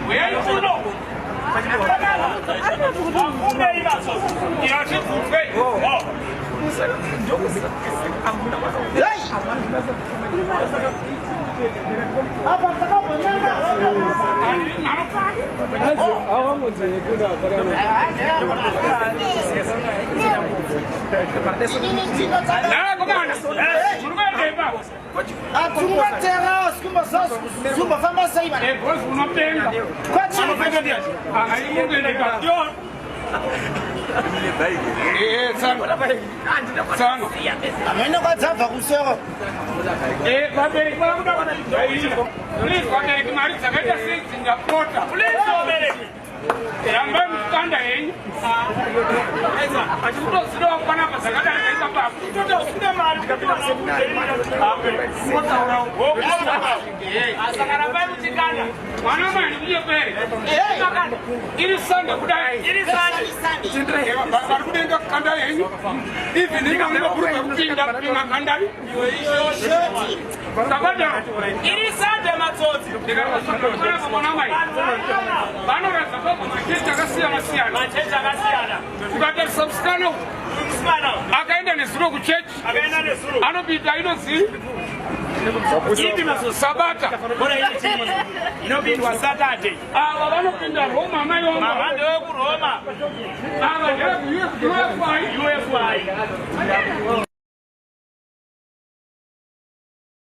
Uyai kuno. Vafunei matsotsi. Yazvibvunzwe. Atungatera sikumba sei bana. Unopenga. Amene kwadzabva kusero. Vabereki vakuda kuti please vabereki mari dzakaita sei dzingapota please vabereki rambai muchikanda henyu achikutozidawo panapa dzakadarika ipapapo kutota usina mari saka rambai muchikanda mwana mai ndikunyepere iri sande kudai iri sande vari kudenga kanda henyu even ingamabhurugwa kupinda kupinda kandai Sabata iri sande matsotsi ndikaaaa mwana mai vanoratidza kwabva machechi akasiyana siyana machechi akasiyana ukatarisa musikana musikana akaenda nezuro kuchechi akaenda nezuro anopinda inonzi ipi matsotsi Sabata inopindwa Saturday ava vanopinda Roma mai mama vangu ndewekuroma ava ndevekuUFI UFI.